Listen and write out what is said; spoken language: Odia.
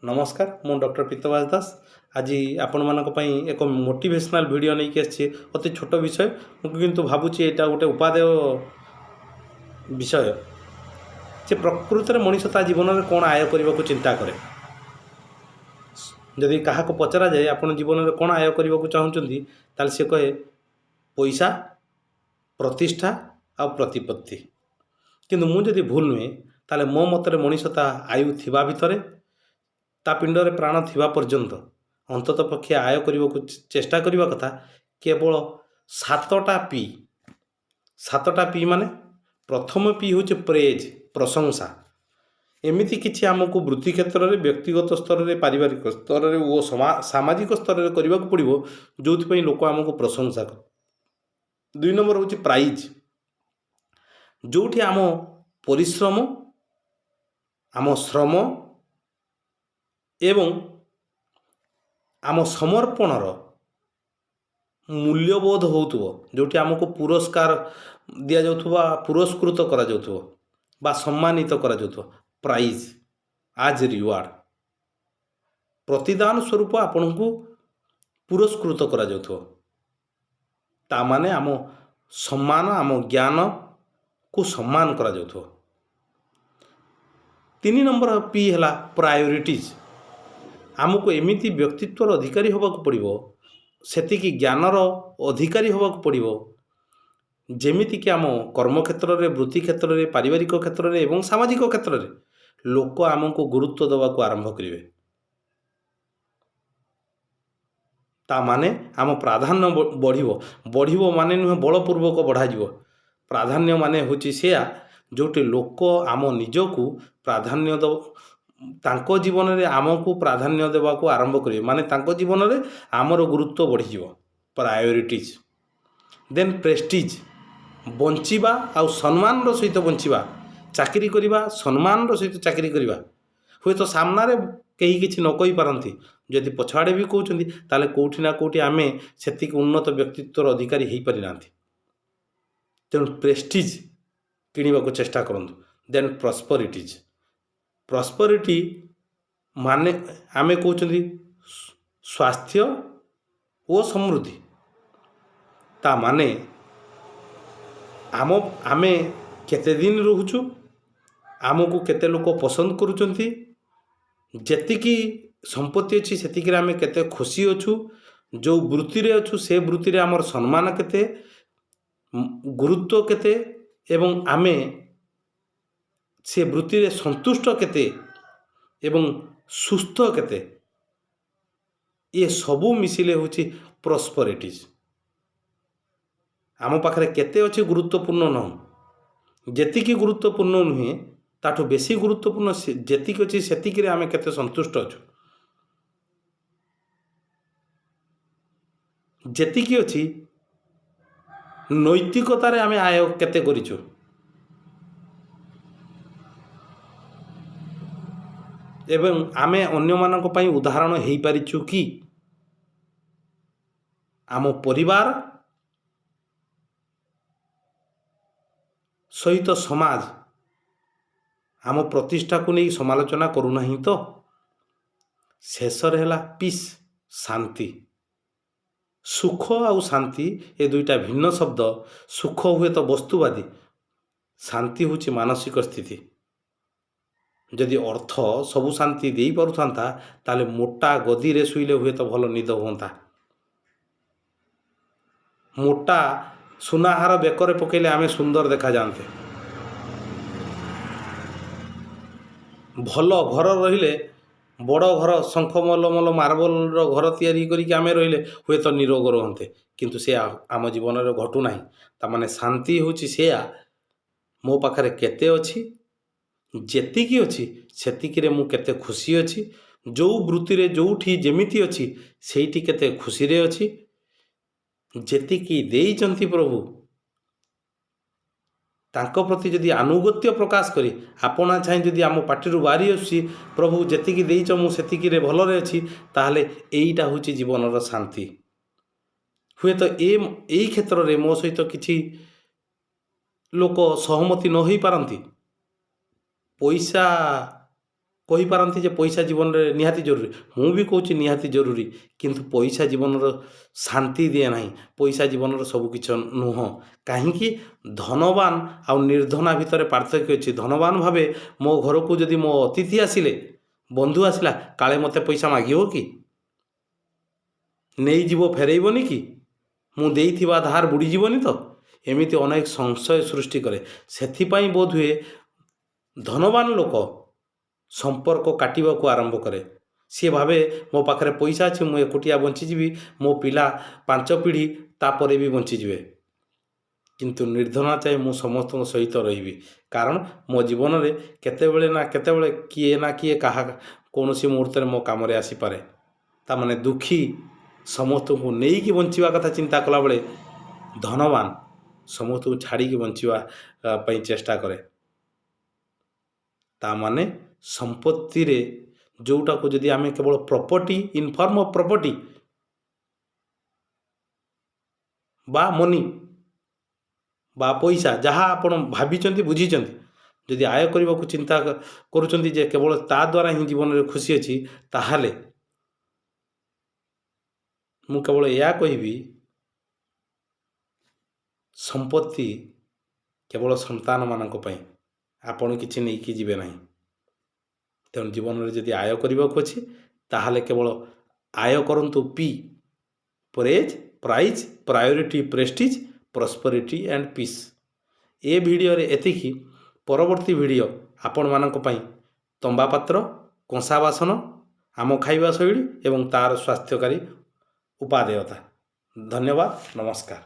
ନମସ୍କାର, ମୁଁ ଡକ୍ଟର ପୀତବାସ ଦାସ। ଆଜି ଆପଣମାନଙ୍କ ପାଇଁ ଏକ ମୋଟିଭେସନାଲ୍ ଭିଡ଼ିଓ ନେଇକି ଆସିଛି। ଅତି ଛୋଟ ବିଷୟ, ମୁଁ କିନ୍ତୁ ଭାବୁଛି ଏଇଟା ଗୋଟେ ଉପାଦେୟ ବିଷୟ ଯେ ପ୍ରକୃତରେ ମଣିଷ ତା ଜୀବନରେ କ'ଣ ଆୟ କରିବାକୁ ଚିନ୍ତା କରେ। ଯଦି କାହାକୁ ପଚରାଯାଏ, ଆପଣ ଜୀବନରେ କ'ଣ ଆୟ କରିବାକୁ ଚାହୁଁଛନ୍ତି, ତାହେଲେ ସେ କହେ ପଇସା, ପ୍ରତିଷ୍ଠା ଆଉ ପ୍ରତିପତ୍ତି। କିନ୍ତୁ ମୁଁ ଯଦି ଭୁଲ ନୁହେଁ, ତାହେଲେ ମୋ ମତରେ ମଣିଷ ତା ଆୟୁ ଥିବା ଭିତରେ, ତା ପିଣ୍ଡରେ ପ୍ରାଣ ଥିବା ପର୍ଯ୍ୟନ୍ତ ଅନ୍ତତଃ ପକ୍ଷେ ଆୟ କରିବାକୁ ଚେଷ୍ଟା କରିବା କଥା କେବଳ ସାତଟା ପି। ସାତଟା ପି ମାନେ ପ୍ରଥମ ପି ହେଉଛି ପ୍ରେଜ୍, ପ୍ରଶଂସା। ଏମିତି କିଛି ଆମକୁ ବୃତ୍ତି କ୍ଷେତ୍ରରେ, ବ୍ୟକ୍ତିଗତ ସ୍ତରରେ, ପାରିବାରିକ ସ୍ତରରେ ଓ ସାମାଜିକ ସ୍ତରରେ କରିବାକୁ ପଡ଼ିବ, ଯେଉଁଥିପାଇଁ ଲୋକ ଆମକୁ ପ୍ରଶଂସା। ଦୁଇ ନମ୍ବର ହେଉଛି ପ୍ରାଇଜ୍, ଯେଉଁଠି ଆମ ପରିଶ୍ରମ, ଆମ ଶ୍ରମ ଏବଂ ଆମ ସମର୍ପଣର ମୂଲ୍ୟବୋଧ ହେଉଥିବ, ଯେଉଁଠି ଆମକୁ ପୁରସ୍କାର ଦିଆଯାଉଥିବ ବା ପୁରସ୍କୃତ କରାଯାଉଥିବ ବା ସମ୍ମାନିତ କରାଯାଉଥିବ। ପ୍ରାଇଜ୍ ଆଜ୍ ରିୱାର୍ଡ଼, ପ୍ରତିଦାନ ସ୍ୱରୂପ ଆପଣଙ୍କୁ ପୁରସ୍କୃତ କରାଯାଉଥିବ। ତା ମାନେ ଆମ ସମ୍ମାନ, ଆମ ଜ୍ଞାନକୁ ସମ୍ମାନ କରାଯାଉଥିବ। ତିନି ନମ୍ବର ପି ହେଲା ପ୍ରାୟୋରିଟିଜ୍। ଆମକୁ ଏମିତି ବ୍ୟକ୍ତିତ୍ୱର ଅଧିକାରୀ ହେବାକୁ ପଡ଼ିବ, ସେତିକି ଜ୍ଞାନର ଅଧିକାରୀ ହେବାକୁ ପଡ଼ିବ, ଯେମିତିକି ଆମ କର୍ମକ୍ଷେତ୍ରରେ, ବୃତ୍ତି କ୍ଷେତ୍ରରେ, ପାରିବାରିକ କ୍ଷେତ୍ରରେ ଏବଂ ସାମାଜିକ କ୍ଷେତ୍ରରେ ଲୋକ ଆମକୁ ଗୁରୁତ୍ୱ ଦେବାକୁ ଆରମ୍ଭ କରିବେ। ତା ମାନେ ଆମ ପ୍ରାଧାନ୍ୟ ବଢ଼ିବ। ବଢ଼ିବ ମାନେ ନୁହେଁ ବଳପୂର୍ବକ ବଢ଼ାଯିବ। ପ୍ରାଧାନ୍ୟ ମାନେ ହେଉଛି ସେୟା, ଯେଉଁଠି ଲୋକ ଆମ ନିଜକୁ ପ୍ରାଧାନ୍ୟ ଦେବ, ତାଙ୍କ ଜୀବନରେ ଆମକୁ ପ୍ରାଧାନ୍ୟ ଦେବାକୁ ଆରମ୍ଭ କରିବେ, ମାନେ ତାଙ୍କ ଜୀବନରେ ଆମର ଗୁରୁତ୍ୱ ବଢ଼ିଯିବ। ପ୍ରାୟୋରିଟିଜ୍। ଦେନ୍ ପ୍ରେଷ୍ଟିଜ୍। ବଞ୍ଚିବା ଆଉ ସମ୍ମାନର ସହିତ ବଞ୍ଚିବା, ଚାକିରି କରିବା, ସମ୍ମାନର ସହିତ ଚାକିରି କରିବା। ହୁଏତ ସାମ୍ନାରେ କେହି କିଛି ନ କହିପାରନ୍ତି, ଯଦି ପଛଆଡ଼େ ବି କହୁଛନ୍ତି, ତାହେଲେ କେଉଁଠି ନା କେଉଁଠି ଆମେ ସେତିକି ଉନ୍ନତ ବ୍ୟକ୍ତିତ୍ୱର ଅଧିକାରୀ ହେଇପାରିନାହାନ୍ତି। ତେଣୁ ପ୍ରେଷ୍ଟିଜ୍ କିଣିବାକୁ ଚେଷ୍ଟା କରନ୍ତୁ। ଦେନ୍ ପ୍ରସ୍ପରିଟିଜ୍। ପ୍ରସ୍ପରିଟି ମାନେ ଆମେ କହୁଛନ୍ତି ସ୍ୱାସ୍ଥ୍ୟ ଓ ସମୃଦ୍ଧି। ତା ମାନେ ଆମେ କେତେ ଦିନ ରହୁଛୁ, ଆମକୁ କେତେ ଲୋକ ପସନ୍ଦ କରୁଛନ୍ତି, ଯେତିକି ସମ୍ପତ୍ତି ଅଛି ସେତିକିରେ ଆମେ କେତେ ଖୁସି ଅଛୁ, ଯେଉଁ ବୃତ୍ତିରେ ଅଛୁ ସେ ବୃତ୍ତିରେ ଆମର ସମ୍ମାନ କେତେ, ଗୁରୁତ୍ୱ କେତେ ଏବଂ ଆମେ ସେ ବୃତ୍ତିରେ ସନ୍ତୁଷ୍ଟ କେତେ ଏବଂ ସୁସ୍ଥ କେତେ, ଏ ସବୁ ମିଶିଲେ ହେଉଛି ପ୍ରସ୍ପରିଟିଜ୍। ଆମ ପାଖରେ କେତେ ଅଛି ଗୁରୁତ୍ୱପୂର୍ଣ୍ଣ ନୁହଁ, ଯେତିକି ଗୁରୁତ୍ୱପୂର୍ଣ୍ଣ ନୁହେଁ, ତାଠୁ ବେଶୀ ଗୁରୁତ୍ୱପୂର୍ଣ୍ଣ ଯେତିକି ଅଛି ସେତିକିରେ ଆମେ କେତେ ସନ୍ତୁଷ୍ଟ ଅଛୁ, ଯେତିକି ଅଛି ନୈତିକତାରେ ଆମେ ଆୟ କେତେ କରିଛୁ ଏବଂ ଆମେ ଅନ୍ୟମାନଙ୍କ ପାଇଁ ଉଦାହରଣ ହେଇପାରିଛୁ କି। ଆମ ପରିବାର ସହିତ ସମାଜ ଆମ ପ୍ରତିଷ୍ଠାକୁ ନେଇ ସମାଲୋଚନା କରୁନାହିଁ ତ। ଶେଷରେ ହେଲା ପିସ୍, ଶାନ୍ତି। ସୁଖ ଆଉ ଶାନ୍ତି ଏ ଦୁଇଟା ଭିନ୍ନ ଶବ୍ଦ। ସୁଖ ହୁଏତ ବସ୍ତୁବାଦୀ, ଶାନ୍ତି ହେଉଛି ମାନସିକ ସ୍ଥିତି। ଯଦି ଅର୍ଥ ସବୁ ଶାନ୍ତି ଦେଇପାରୁଥାନ୍ତା, ତାହେଲେ ମୋଟା ଗଦିରେ ଶୋଇଲେ ହୁଏତ ଭଲ ନିଦ ହୁଅନ୍ତା, ମୋଟା ସୁନାହାର ବେକରେ ପକେଇଲେ ଆମେ ସୁନ୍ଦର ଦେଖାଯାଆନ୍ତେ, ଭଲ ଘର ରହିଲେ, ବଡ଼ ଘର, ଶଙ୍ଖ ମଲମଲ ମାର୍ବଲର ଘର ତିଆରି କରିକି ଆମେ ରହିଲେ ହୁଏତ ନିରୋଗ ରୁହନ୍ତେ। କିନ୍ତୁ ସେ ଆମ ଜୀବନରେ ଘଟୁନାହିଁ। ତାମାନେ ଶାନ୍ତି ହେଉଛି ସେୟା, ମୋ ପାଖରେ କେତେ ଅଛି, ଯେତିକି ଅଛି ସେତିକିରେ ମୁଁ କେତେ ଖୁସି ଅଛି, ଯେଉଁ ବୃତ୍ତିରେ ଯେଉଁଠି ଯେମିତି ଅଛି ସେଇଠି କେତେ ଖୁସିରେ ଅଛି, ଯେତିକି ଦେଇଛନ୍ତି ପ୍ରଭୁ ତାଙ୍କ ପ୍ରତି ଯଦି ଆନୁଗତ୍ୟ ପ୍ରକାଶ କରି ଆପଣା ଛାଇଁ ଯଦି ଆମ ପାଟିରୁ ବାହାରି ଆସୁଛି, ପ୍ରଭୁ ଯେତିକି ଦେଇଛ ମୁଁ ସେତିକିରେ ଭଲରେ ଅଛି, ତାହେଲେ ଏଇଟା ହେଉଛି ଜୀବନର ଶାନ୍ତି। ହୁଏତ ଏଇ କ୍ଷେତ୍ରରେ ମୋ ସହିତ କିଛି ଲୋକ ସହମତି ନ ହୋଇପାରନ୍ତି। ପଇସା କହିପାରନ୍ତି ଯେ ପଇସା ଜୀବନରେ ନିହାତି ଜରୁରୀ। ମୁଁ ବି କହୁଛି ନିହାତି ଜରୁରୀ, କିନ୍ତୁ ପଇସା ଜୀବନର ଶାନ୍ତି ଦିଏ ନାହିଁ। ପଇସା ଜୀବନର ସବୁକିଛି ନୁହଁ। କାହିଁକି ଧନବାନ ଆଉ ନିର୍ଦ୍ଧନା ଭିତରେ ପାର୍ଥକ୍ୟ ଅଛି। ଧନବାନ ଭାବେ ମୋ ଘରକୁ ଯଦି ମୋ ଅତିଥି ଆସିଲେ, ବନ୍ଧୁ ଆସିଲା, କାଳେ ମୋତେ ପଇସା ମାଗିବ କି, ନେଇଯିବ, ଫେରେଇବନି କି, ମୁଁ ଦେଇଥିବା ଧାର ବୁଡ଼ିଯିବନି ତ, ଏମିତି ଅନେକ ସଂଶୟ ସୃଷ୍ଟି କରେ। ସେଥିପାଇଁ ବୋଧହୁଏ ଧନବାନ ଲୋକ ସମ୍ପର୍କ କାଟିବାକୁ ଆରମ୍ଭ କରେ। ସିଏ ଭାବେ ମୋ ପାଖରେ ପଇସା ଅଛି, ମୁଁ ଏକୁଟିଆ ବଞ୍ଚିଯିବି, ମୋ ପିଲା 5 ପିଢ଼ି ତାପରେ ବି ବଞ୍ଚିଯିବେ। କିନ୍ତୁ ନିର୍ଦ୍ଧନ ଚାହେଁ ମୁଁ ସମସ୍ତଙ୍କ ସହିତ ରହିବି, କାରଣ ମୋ ଜୀବନରେ କେତେବେଳେ ନା କେତେବେଳେ କିଏ ନା କିଏ କାହା କୌଣସି ମୁହୂର୍ତ୍ତରେ ମୋ କାମରେ ଆସିପାରେ। ତା'ମାନେ ଦୁଃଖୀ ସମସ୍ତଙ୍କୁ ନେଇକି ବଞ୍ଚିବା କଥା ଚିନ୍ତା କଲାବେଳେ ଧନବାନ ସମସ୍ତଙ୍କୁ ଛାଡ଼ିକି ବଞ୍ଚିବା ପାଇଁ ଚେଷ୍ଟା କରେ। ତା'ମାନେ ସମ୍ପତ୍ତିରେ ଯେଉଁଟାକୁ ଯଦି ଆମେ କେବଳ property in form of property ବା ମନି ବା ପଇସା, ଯାହା ଆପଣ ଭାବିଛନ୍ତି ବୁଝିଛନ୍ତି, ଯଦି ଆୟ କରିବାକୁ ଚିନ୍ତା କରୁଛନ୍ତି ଯେ କେବଳ ତା ଦ୍ୱାରା ହିଁ ଜୀବନରେ ଖୁସି ଅଛି, ତାହେଲେ ମୁଁ କେବଳ ଏହା କହିବି, ସମ୍ପତ୍ତି କେବଳ ସନ୍ତାନମାନଙ୍କ ପାଇଁ, ଆପଣ କିଛି ନେଇକି ଯିବେ ନାହିଁ। ତେଣୁ ଜୀବନରେ ଯଦି ଆୟ କରିବାକୁ ଅଛି, ତାହେଲେ କେବଳ ଆୟ କରନ୍ତୁ P, praise, prize, priority, prestige, prosperity and peace. ଏ ଭିଡ଼ିଓରେ ଏତିକି। ପରବର୍ତ୍ତୀ ଭିଡ଼ିଓ ଆପଣମାନଙ୍କ ପାଇଁ ତମ୍ବା ପାତ୍ର, କଂସା ବାସନ, ଆମ ଖାଇବା ଶୈଳୀ ଏବଂ ତା'ର ସ୍ୱାସ୍ଥ୍ୟକାରୀ ଉପାଦେୟତା। ଧନ୍ୟବାଦ, ନମସ୍କାର।